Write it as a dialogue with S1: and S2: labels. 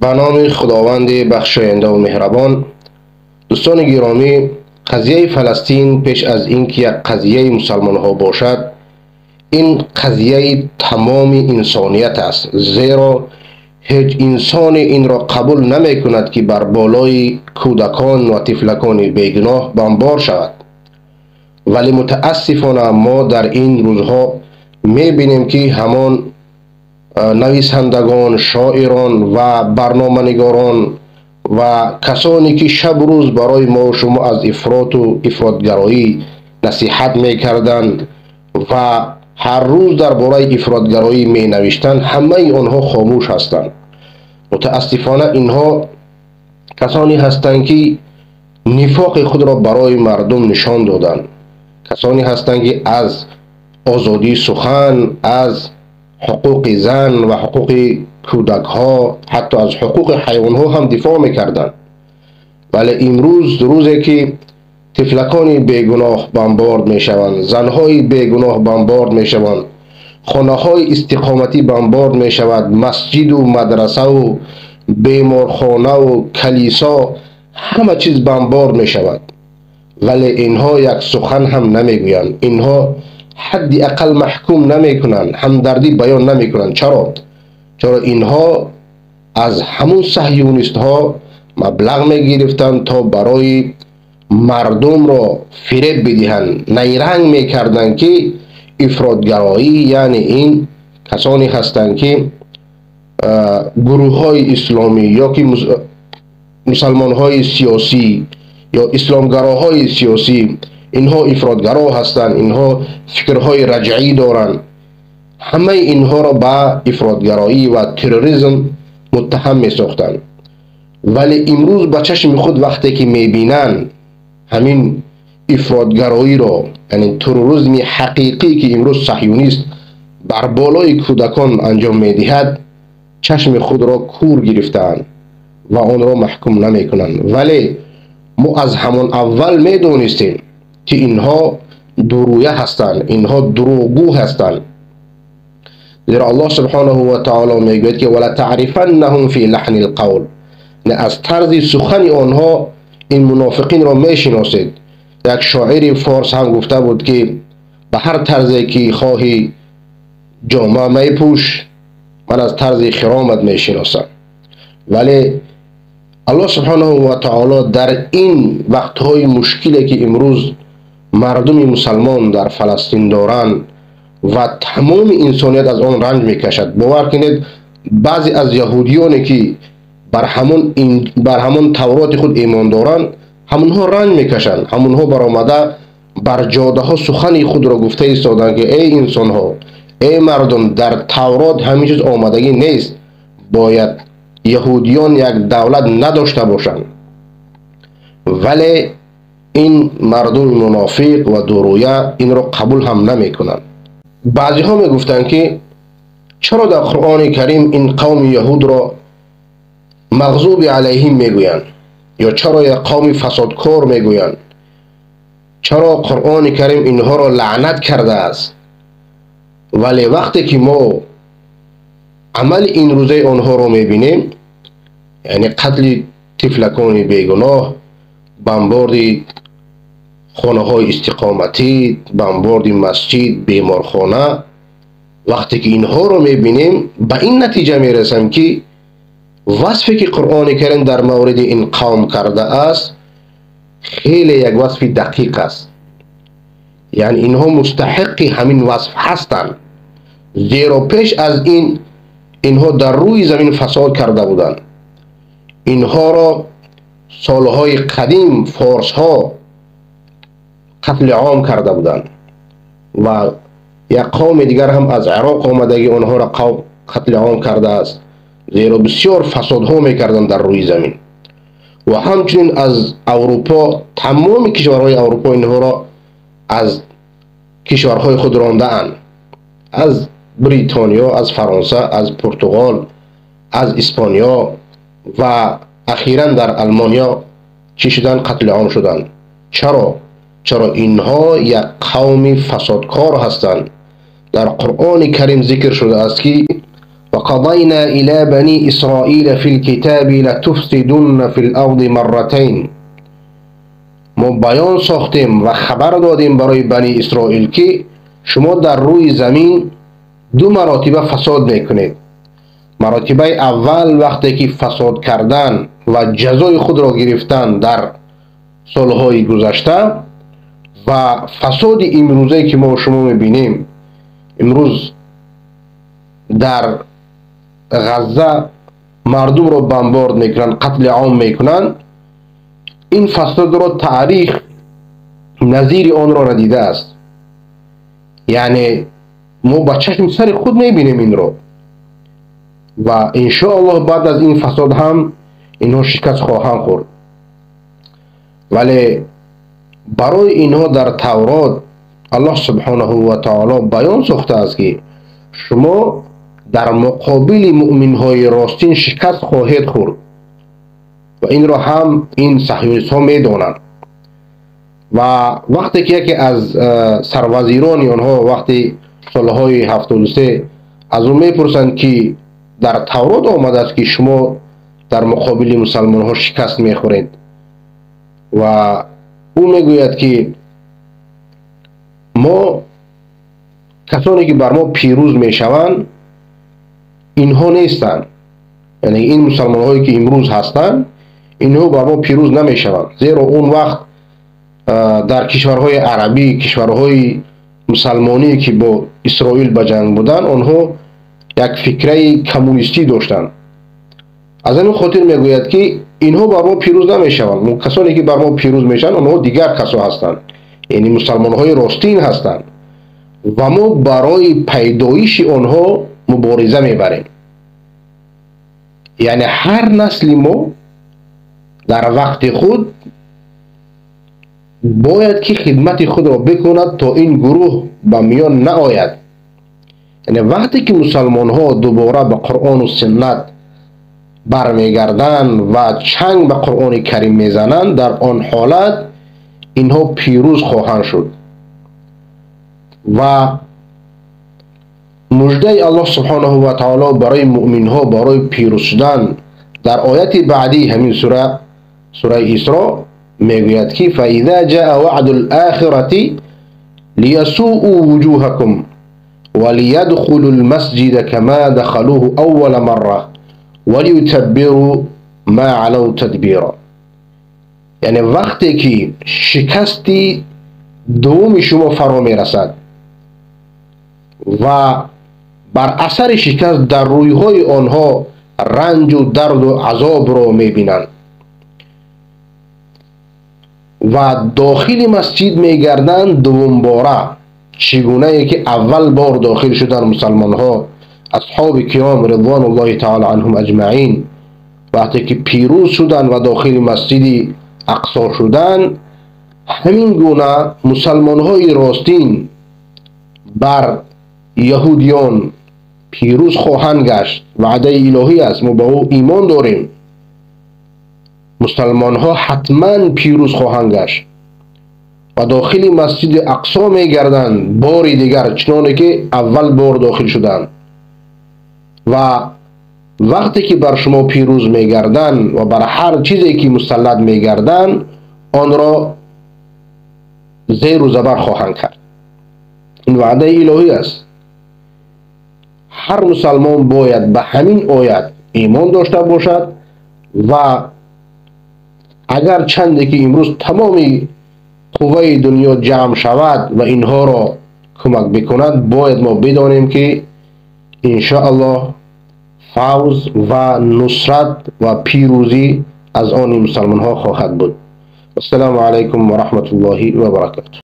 S1: به نام خداوند بخشاینده و مهربان. دوستان گرامی، قضیه فلسطین پیش از اینکه یک قضیه مسلمان ها باشد، این قضیه تمام انسانیت است، زیرا هیچ انسان این را قبول نمی کند که بر بالای کودکان و طفلکان بیگناه بمبار شود. ولی متاسفانه ما در این روزها می بینیم که همان نویسندگان، شاعران و برنامه‌نگاران و کسانی که شب روز برای ما و شما از افراط و افراطگرایی نصیحت میکردند و هر روز درباره افراطگرایی می نوشتند، همه آنها خاموش هستند. متاسفانه اینها کسانی هستند که نفاق خود را برای مردم نشان دادند، کسانی هستند که از آزادی سخن، از حقوق زن و حقوق کودک ها، حتی از حقوق حیوان ها هم دفاع میکردند. ولی امروز روزی که طفلکان بیگناه بمبارد میشوند، زنهای بیگناه بمبارد میشوند، خانه های استقامتی بمبارد میشود، مسجد و مدرسه و بیمارخانه و کلیسا، همه چیز بمبارد میشود، ولی اینها یک سخن هم نمیگویند، اینها حدی اقل محکوم نمیکنند، همدردی بیان نمیکنند. چرا؟ چرا اینها از همون صهیونیست ها مبلغ میگرفتند تا برای مردم را فریب بدهند، نیرنگ میکردند که افراطگرایی یعنی این کسانی هستند که گروه های اسلامی یا که مسلمان های سیاسی یا اسلامگراهای سیاسی، اینها افراطگرا هستند، اینها فکرهای رجعی دارند. همه اینها را به افراطگرایی و تروریسم متهم می ساختند. ولی امروز به چشم خود وقتی که می بینند همین افراطگرایی را، یعنی تروریسم حقیقی که امروز صهیونیست بر بالای کودکان انجام می دهد، چشم خود را کور گرفتند و آن را محکوم نمی کنند. ولی ما از همان اول می دانستیم که اینها درویه هستند، اینها دروغگو هستند. زیرا الله سبحانه و تعالی میگوید که ولا تعرفنهم فی لحن القول، نه از طرز سخن آنها این منافقین را میشناسید. یک شاعر فارس هم گفته بود که به هر طرزی که خواهی جامه میپوش، من از طرز خرامت میشناسم. ولی الله سبحانه و تعالی در این وقتهای مشکلی که امروز مردم مسلمان در فلسطین دارند و تمام انسانیت از آن رنج میکشد، باور کنید بعضی از یهودیانی که بر همون تورات خود ایمان دارند، همونها رنج میکشند، همونها برآمده بر جاده ها سخن خود را گفته ایستادند که ای انسان ها، ای مردم، در تورات همین چیز آمدگی نیست، باید یهودیان یک دولت نداشته باشند. ولی این مردم منافق و درویه این را قبول هم نمی کنند. بعضی ها می گفتند که چرا در قرآن کریم این قوم یهود را مغضوب علیهم می گویند، یا چرا یک قوم فسادکار می گویند، چرا قرآن کریم اینها را لعنت کرده است. ولی وقتی که ما عمل این روزه آنها را می بینیم، یعنی قتل طفلکان بیگناه، بمبارد خانه های استقامتی، بمبارد مسجد، بیمارخانه، وقتی که اینها رو میبینیم به این نتیجه میرسم که وصفی که قرآن کریم در مورد این قوم کرده است خیلی یک وصف دقیق است. یعنی اینها مستحق همین وصف هستند، زیرا پیش از این اینها در روی زمین فساد کرده بودند. اینها را سالهای قدیم فارس ها قتل عام کرده بودند و یک قوم دیگر هم از عراق آمدگی آنها را قتل عام کرده است، زیرا بسیار فسادها میکردند در روی زمین. و همچنین از اروپا، تمام کشورهای اروپا اینها را از کشورهای خود رانده اند، از بریتانیا، از فرانسه، از پرتغال، از اسپانیا و اخیرا در المانیا چی شدن؟ قتل عام شدند. چرا؟ چرا اینها یک قوم فسادکار هستند. در قرآن کریم ذکر شده است که وقضینا الی بنی اسرائیل فی الكتاب لتفسدن فی الارض مرتین. ما بیان ساختیم و خبر دادیم برای بنی اسرائیل که شما در روی زمین دو مراتبه فساد میکنید. مراتبه اول وقتی که فساد کردن و جزای خود را گرفتن در سالهای گذشته، و فساد امروزه که ما شما میبینیم، امروز در غزه مردم را بمبارد میکنن، قتل عام میکنن، این فساد را تاریخ نظیر آن را ندیده است. یعنی ما با چشم سر خود میبینیم این را، و انشاءالله بعد از این فساد هم اینها شکست خواهند خورد. ولی برای اینها در تورات الله سبحانه و تعالی بیان ساخته است که شما در مقابل مؤمن های راستین شکست خواهید خورد، و این را هم این صهیونیست ها میدانند. و وقتی که یکی از سروزیران آنها وقتی سالهای 73 از اون میپرسند که در تورات آمده است که شما در مقابل مسلمان ها شکست میخورید، و او میگوید که ما کسانی که بر ما پیروز میشوند اینها نیستند، یعنی این مسلمان هایی که امروز هستند اینها بر ما پیروز نمیشوند، زیرا اون وقت در کشورهای عربی، کشورهای مسلمانی که با اسرائیل به جنگ بودند، آنها یک فکره کمونیستی داشتند. از این خاطر میگوید که اینها بر ما پیروز نمیشوند، کسانی که بر ما پیروز میشن آنها دیگر کسا هستند، یعنی مسلمان های راستین هستند، و ما برای پیدایش آنها مبارزه میبریم. یعنی هر نسل ما در وقت خود باید که خدمت خود را بکند تا این گروه به میان نآید. یعنی وقتی که مسلمان ها دوباره به قرآن و سنت برمیگردند و چنگ به قرآن کریم میزنند، در آن حالت اینها پیروز خواهند شد. و مژده الله سبحانه و تعالی برای مؤمن ها برای پیروز شدن در آیت بعدی همین سوره، سوره اسراء، میگوید که فاذا جاء وعد الاخرة لیسوءوا وجوهکم وليدخلوا المسجد كما دخلوه اول مره وليتبروا ما علوا تدبیرا. یعنی وقتی که شکستی دوم شما فرا میرسد و بر اثر شکست در رویهای آنها رنج و درد و عذاب را میبینند و داخل مسجد میگردند دوم باره، چگونه ای که اول بار داخل شدن مسلمان ها، اصحاب کرام رضوان الله تعالی عنهم اجمعین، وقتی که پیروز شدن و داخل مسجد اقصا شدن، همین گونه مسلمان های راستین بر یهودیان پیروز خواهند گشت. وعده الهی است، ما به او ایمان داریم. مسلمان ها حتما پیروز خواهند گشت و داخل مسجد اقصا میگردند بار دیگر، چنانه که اول بار داخل شدند. و وقتی که بر شما پیروز میگردند و بر هر چیزی که مسلط میگردند، آن را زیر و زبر خواهند کرد. این وعده الهی است. هر مسلمان باید به همین آیت ایمان داشته باشد و اگر چندی که امروز تمام قوه دنیا جمع شود و اینها را کمک بکند، باید ما بدانیم که انشاءالله فوز و نصرت و پیروزی از آن مسلمان ها خواهد بود. السلام علیکم و رحمت الله و برکاته.